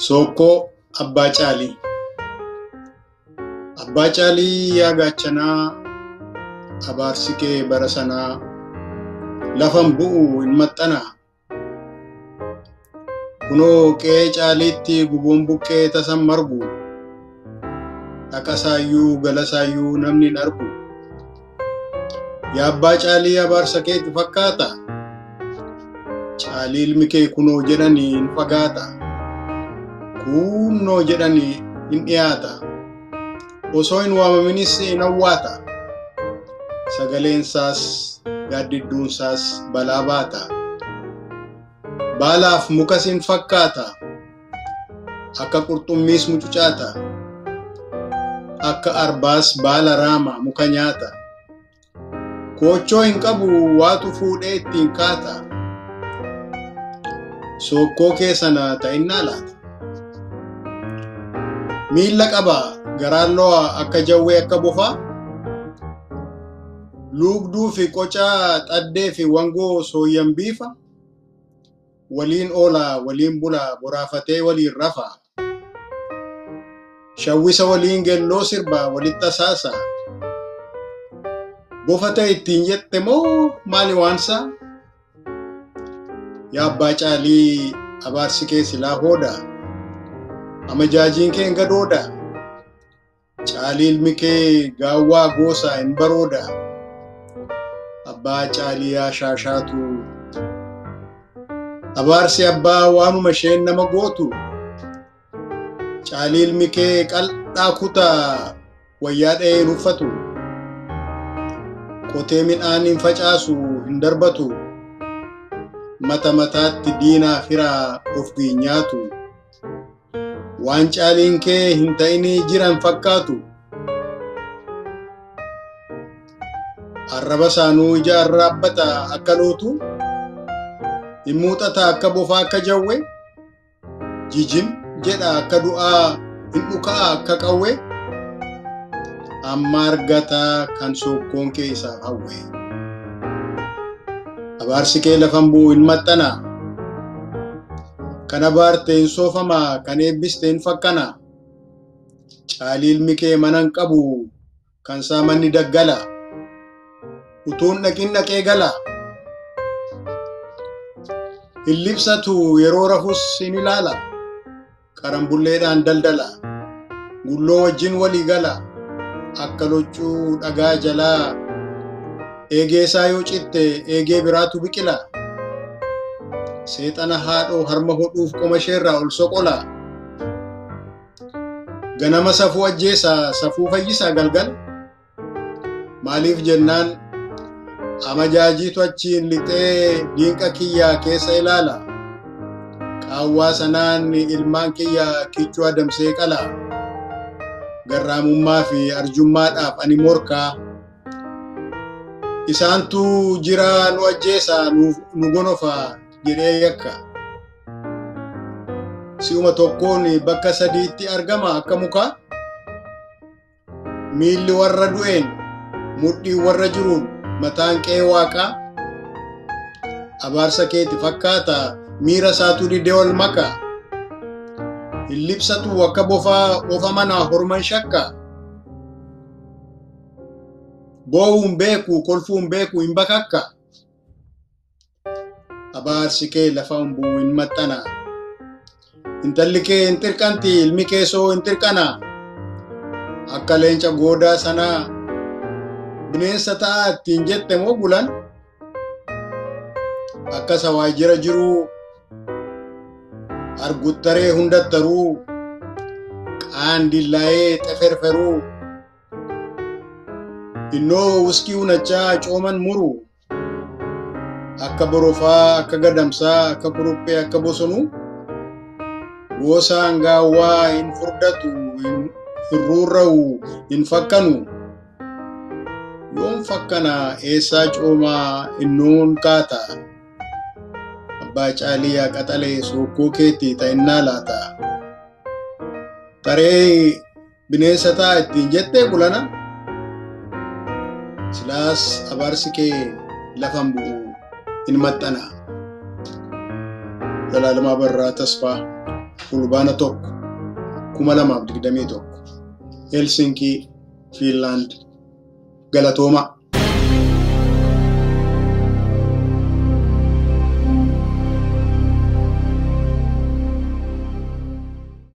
Sookkoo Abbaa Caalii. Abbaa Caalii yaa gaachanaa, abaarsi kee bara sanaa, lafan bu'u hin maxxanaa. Kunoo qe'ee caaliitti guboon buqqee tasan margu, dhaqasaayyuu galasaayyuu namni hin argu. Yaa Abbaa Caalii abaarsa keetu fakkaata, Caalii ilmi kee kunoo jedhanii hin fagaata. Kunnoo jedhanii hin dhiyaata. Osoo hin waamaminis hin awwaata. Sagaleensaas gaaddidduunsaas balaa baata. Baalaaf mukas hin fakkaata. Akka qurxummiis mucucaata. Akka arbaas baala raama muka nyaata. Koochoo hin qabu waatu fuudhee ittiin kaata. Sookkoo kee sana ta'innaa laata? Miilla qaba garaan lo'a akka jawwee akka bofaa. Luugduu fi qocaa xaddee fi wangoo sooyyan biifa. Waliin oolaa waliin bulaa boraafatee waliin rafa. Shawwisa waliin gelloo sirba walitti asaasa. Bofa ta'e ittiin jette moo maali waansaa? Yaa Abbaa Caalii abaarsi kee silaa hooda. Amajaajiin kee hin gadooda. Caalii ilmi kee gaawwaa goosaa hin barooda. Abbaa Caalii yaa shaashaatu. Abaarsi abbaa waanuma isheen nama gootu. Caalii ilmi kee qal'aa kutaa wayyaa dha'ee hin uffatu. Qotee midhaan hin facaasu hin darbatu. Mata mataatti diinaa firaa of nyaatu. Waan caaliin kee hin ta'inii jiran fakkaatu. Arraba isaanuu ija arraabbata akka lootu. Hin muuxata akka bofaa akka jawwee. Jijim jedha akka du'aa hin dhuka'a akka qawwee. Amma argataa kan sookkoon kee isaaf hawwe. Abaarsi kee lafan bu'u hin maxxanaa. Kan abaarte hin soofamaa, kan eebbiste hin fakkanaa. Caalii ilmi kee mana hin qabu, kan saamanni daggala. Utuun dhaqin dhaqee gala. Hin libsatu yeroo rafus hin ilaala. Qarambulleedhaan daldala. Gulloo wajjin walii gala. Akka loccuu dhagaa jalaa. Eegee isaa yoo citte eegee biraatu biqila. Seexana haadhoo harma hodhuuf qoma isheerraa ol soqola. Ganama safuu ajjeesaa safuu fayyisaa galgala. Maaliif jennaan amajaajiitu achiin lixee diinqa kiyyaa keessa ilaala. Qaawwaa sanaan ilmaan kiyyaa kichuu adamsee qala. Garraamummaa fi arjummaadhaaf ani morkaa. Isaantu jira nu ajjeesaa nu gonofaa jedhee yakka. Si'uma tokkoon bakka sadiitti argama akka mukaa. Miilli warra du'een, mudhiin warra jiruun, mataan qe'ee waaqaa. Abaarsa keeti fakkaata miira isaatu didee ol maka. Hin libsatu akka bofaa ofa manaa horman shakka. Boo'uun beeku kolfuun beeku hin bakakka. Abaarsi kee lafa hin bu'u hin maxxana. Intalli kee hin xirqanti ilmi kee soo hin xirqana. Akka leenca goodaa sanaa bineensa ta'aa ittiin jette moo bulan? Akka sawaajira jiruu arguttaree hundattaruu qaandillaa'ee xeferferuu innoo wuskii unachaa cooman muru. Akka borofaa, akka gadamsaa, akka kuruphee, akka bosonuu goosaan gaawwaa hin furdatu, hin ruurra'u, hin fakkanu. Yoon fakkana eessaa coomaa innoon kaata. Abbaa Caalii yaa qaxalee sookkoo keetti ta'innaa laata. Taree bineensa ta'a ittiin jettee bulana. Silaas abaarsi kee lafan bu'u hin maxxana. Zalaalamaa Barraa Tasfaa. Fulbaana 1, 2021, Helsinkii, Fiinlaand. Galatoomaa.